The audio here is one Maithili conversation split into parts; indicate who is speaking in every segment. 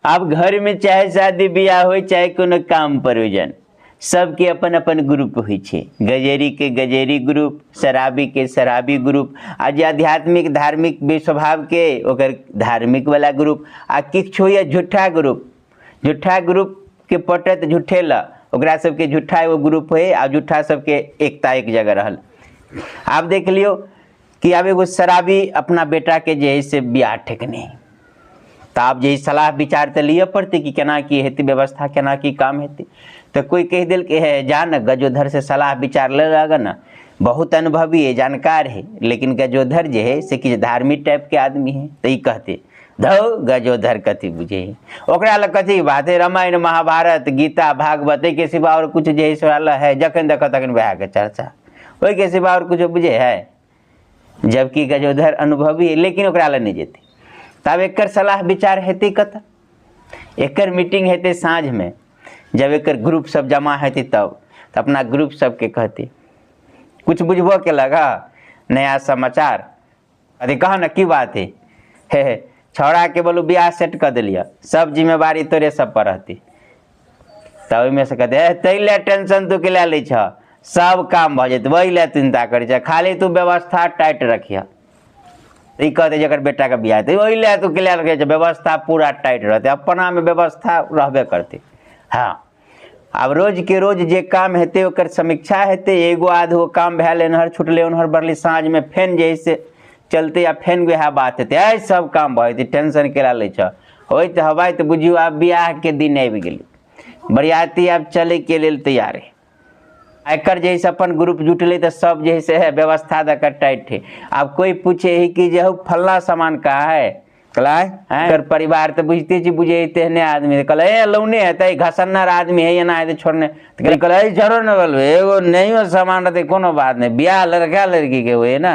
Speaker 1: आब घर में चाहे शादी बियाह हो चाहे कोनो काम प्रयोजन, सबके अपन अपन ग्रुप होइ छै। गजेरी के गजेरी ग्रुप, शराबी के शराबी ग्रुप, आ जे आध्यात्मिक धार्मिक स्वभाव के ओकर धार्मिक वाला ग्रुप, आ किछु होइए झूठा ग्रुप। झूठा ग्रुप के पटत झूठे ल, ओकरा सबके झूठा एगो ग्रुप होइ आ झूठा सबके एकता एक जगह रहल। आब देख लियौ कि आब एगो शराबी अपना बेटा के जे है से बियाह ठेकने, तऽ आब जे सलाह विचार तऽ लिअ पड़तै कि केना की हेतै व्यवस्था, केना की काम हेतै। तऽ कोइ कहि देलकै हे जा ने गजोधर से सलाह विचार ले लग ने, बहुत अनुभवी है, जानकार है, लेकिन गजोधर जे है से किछु धार्मिक टाइपके आदमी है। तऽ ई कहतै धौ गजोधर कथी बुझे है, ओकरा लग कथी बात है, रामायण महाभारत गीता भागवत एहिके सिवा आओर किछु जे है से ओकरा लग है, जखन देखऽ तखन वएहके चर्चा, ओहिके सिवा आओर किछो बुझे है। जबकि गजोधर अनुभवी है लेकिन ओकरा लग नहि जेतै। तब एकर सलाह विचार हेतै कतऽ? एकर मीटिंग हेतै साँझमे, जब एकर ग्रुप सब जमा हेतै तब तऽ अपना ग्रुप सबके कहतै कुछ बुझबो केलक हँ नया समाचार, अरे कह ने की बात है, हे हे छौड़ाके बोलू बियाह सेट कऽ देलियै, सब जिम्मेवारी तोरे सब पर रहतै। तऽ ओहिमे से कहतै ए ताहि लए टेंशन तू के लए लै छह, सब काम भऽ जेतै, ओहि लए चिन्ता करै छह, खाली तू व्यवस्था टाइट रखिह। ई कहतै जकर बेटाके बियाह हेतै ओहि लए तू के लए रखै छह, व्यवस्था पूरा टाइट रहतै, अपनामे व्यवस्था रहबे करतै। हँ आब रोजके रोज जे काम हेतै ओकर समीक्षा हेतै, एगो आधगो काम भेल एन्हर छुटलै ओन्हर बढ़लै, साँझमे फेन जे हइ से चलतै आ फेन वएह बात हेतै, एहि सब काम भऽ जेतै, टेंशन केला लै छह। होइत हवाइत बुझियौ आब बियाहके दिन आबि गेलै, बरियाती आब चलैके लेल तैयार हइ। एकर जे है से अपन ग्रुप जुटलै तऽ सब जे है से है व्यवस्था दऽ कऽ टाइट है। आब कोइ पूछे है कि जे हौ फल्लाँ सामान कहाँ है, कहला आँय एकर परिवार तऽ बुझिते छी बुझे है तेहने आदमी, कहला ए लौने हेतै घसन्नर आदमी है एना हेतै छोड़ने, तऽ कहला ए जरो ने बोलबै एगो नहियो सामान रहतै कोनो बात नहि, बियाह लड़का लड़कीके होइ है ने।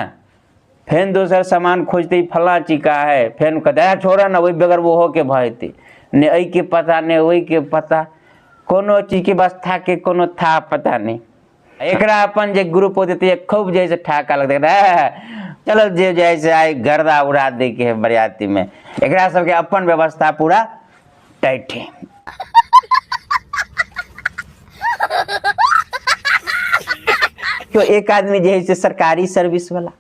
Speaker 1: फेन दोसर सामान खोजतै फल्लाँ चीज कहाँ है, फेन कहतै ए छोड़ऽ ने ओहि बगैर ओहोके भऽ जेतै, ने एहिके पता ने ओहिके पता, कोनो चीजके व्यवस्थाके कोनो था पता नहि। एकरा अपन जे ग्रुप होतै तऽ खूब जे है से ठहाका लगतै, हे चलो जे जे है से आइ गर्दा उड़ा दैके है बरियातीमे, एकरा सबके अपन व्यवस्था पूरा टाइट है। तो एक आदमी जे है से सरकारी सर्विस वाला,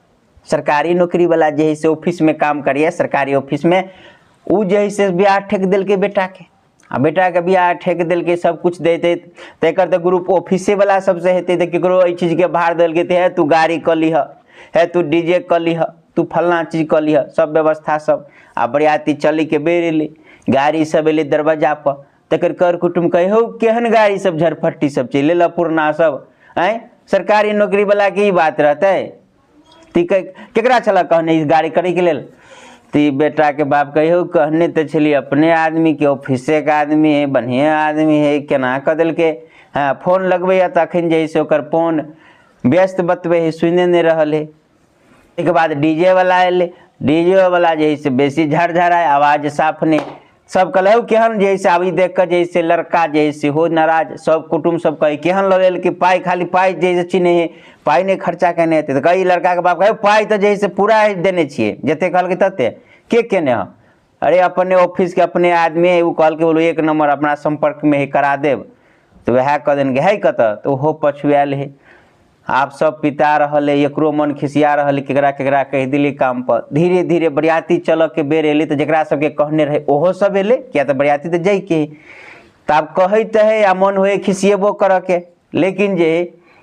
Speaker 1: सरकारी नौकरी वाला जे है से ऑफिस में काम करिए, सरकारी ऑफिस में उ जे है से बियाह ठेक देलकै बेटा के, आ बेटा के बियाह ठेक देलकै सब कुछ दैत तऽ एकर तऽ ग्रुप ऑफिसे वाला सबसे हेतै, तऽ केकरो एहि चीजके भार देलकै तऽ हे तू गाड़ी कऽ लिह, हे तू डी जे कऽ लिह, तू फल्लाँ चीज कऽ लिह, सब व्यवस्था सब। आ बरियाती चलैके बेर एलै, गाड़ी सब एलै दरवाजा पर, तकर कर कुटुम्ब कहै हौ केहन गाड़ी सब झरफट्टी सब चलि एलऽ पुरना सब, आँय सरकारी नौकरी वालाके ई बात रहतै? ती केकरा छलऽ कहने ई गाड़ी करैके लेल? तऽ ई बेटाके बाप कहै हौ कहने तऽ छलियै अपने आदमीके, ऑफिसेके आदमी हइ, बढ़िएँ आदमी हइ, केना कऽ देलकै? हँ फोन लगबैए तऽ अखन जे हइ से ओकर फोन व्यस्त बतबै हइ, सुनिए नहि रहल हइ। ताहिके बाद डी जे वला एलै, डी जे वला जे हइ से बेसी झरझराय, आवाज साफ नहि, सब कहलक हौ केहन जे हइ से आब ई देख कऽ जे हइ से लड़का जे हइ सेहो नाराज, सब कुटुम्ब सब कहै केहन लऽ लेलकै पाइ, खाली पाइ जे हइ से चिन्है हइ, पाइ नहि खर्चा केने हेतै। तऽ कहै लड़काके बाप कहै पाइ तऽ जे हइ से पूरा देने छियै, जते कहलकै तते के केने हँ? अरे अपने ऑफिसके अपने आदमी हइ, ओ कहलकै बोलो एक नम्बर अपना सम्पर्कमे हइ करा देब, तऽ वएह कऽ देलकै। हइ कतऽ? तऽ ओहो पछुआयल हइ। आब सब पिता रहल है, एकरो मन खिसिया रहल है, केकरा केकरा कहि देली काम पर। धीरे धीरे बरियाती चलऽ के बेर एलै तऽ जकरा सबके कहने रहै ओहो सब एलै, किया तऽ बरियाती तऽ जाइके है। तऽ आब कहैत है आ मन होइ खिसियेबो करऽ के, लेकिन जे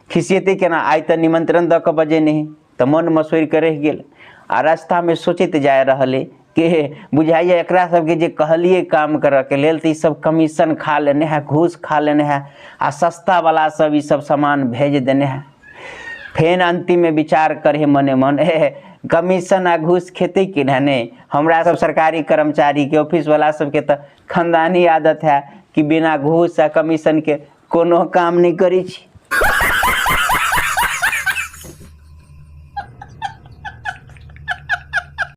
Speaker 1: खिसियेतै केना, आइ तऽ निमंत्रण दऽ कऽ बजेने है, तऽ मन मसोरि कऽ रहि गेल। आ रास्तामे सोचैत जा रहल है कि बुझाइए एकरा सबके जे कहलियै काम करऽके लेल तऽ ई सब कमीशन खा लेने है, घूस खा लेने है आ सस्तावला सब ई सब सामान भेज देने है। फेन अन्तिममे विचार करे मने मन, हे कमीशन आ घूस खेतै कि नहि, हमरा सब सरकारी कर्मचारीके ऑफिसवला सबके तऽ खानदानी आदत है कि बिना घूस आ कमीशनके कोनो काम नहि करै छी।